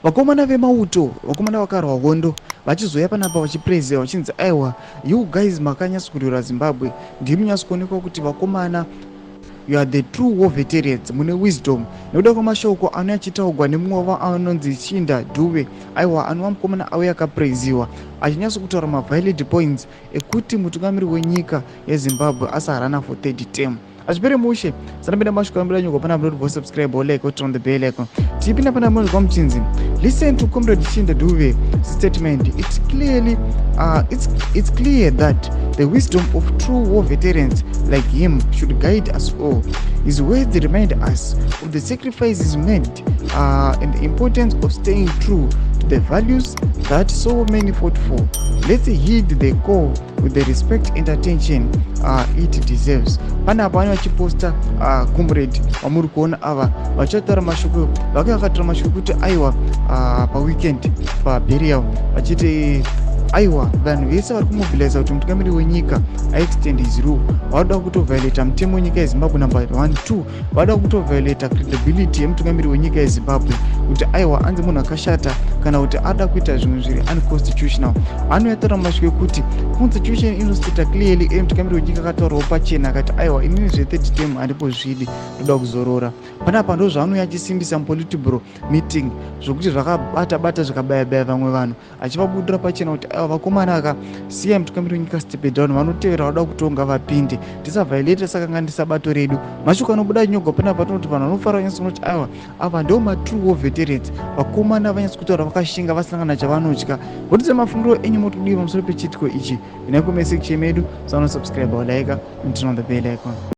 Vakomana vemauto, vakomana vakarwa hondo, vachizouya panapa vachipraisewa vachinzi, "Aiwa, you guys makanyatsokurwira Zimbabwe, ndimi munyatsokuonekwa kuti vakomana, you are the true war veterans, mune wisdom," nekuda kwemashoko anouya achitaurwa nemumwe wavo anonzi Shinda Dhuve. Aiwa, anova mukomana auya akapraiziwa achinyatsokutaura mavalid points ekuti mutungamiri wenyika yeZimbabwe asarana for third term. Hazvipere mushe. Sanapinda mashoko anobuda nyogwa pana munoti subscribe or like or turn on the bell icon. Tichipinda pana munozwa muchinzi, "Listen to Comrade Shinda Duve statement. It's clear that the wisdom of true war veterans like him should guide us all. His words remind us of the sacrifices made and the importance of staying true to the values that so many fought for. Let's heed the call with the respect and attention it deserves." Panapa vane vachiposta comrade vamuri kuona ava vachataura mashoko, vakanga vakataura mashoko ekuti aiwa, paweekend paburial, vachiti aiwa, vanhu vese vari kumobiliza kuti mutungamiri wenyika aextend his rule vanoda kutoviolata mutemo wenyika yeZimbabwe, number 1. 2, vanoda kutoviolata credibility yemutungamiri wenyika yeZimbabwe, kuti aiwa, anzi munhu akashata kana kuti ada kuita zvimwe zviri unconstitutional. Anoyataura mashoko ekuti constitution inostata clearly. Mutungamiri wenyika akataurawo pachena akati, "Aiwa, inini zvethird term handipo zvidi, ndoda kuzorora." Panapa ndo zvaanouya achisimbisa mupolitburo meeting, zvokuti zvakabata bata, zvikabayabaya vamwe vanhu, achivabudira pachena kuti aiwa, vakomana, akasiya mutungamiri wenyika step down, vanotevera vada kutonga vapinde, tisavhiolate, sakanganisa bato redu. Mashoko anobuda nyogwa panapa tinoti vanhu vanofara vanyatsokunoti aiwa, ava ndo matrue war veterans, vakomana vanyatso kutaura vakashinga, vasina kana chavanotya. Ngotidze mafungiro enyu, motodii pamusoro pechiitiko ichi? Inai comment section medu, sanosubscribe, walike and turn on the bell icon.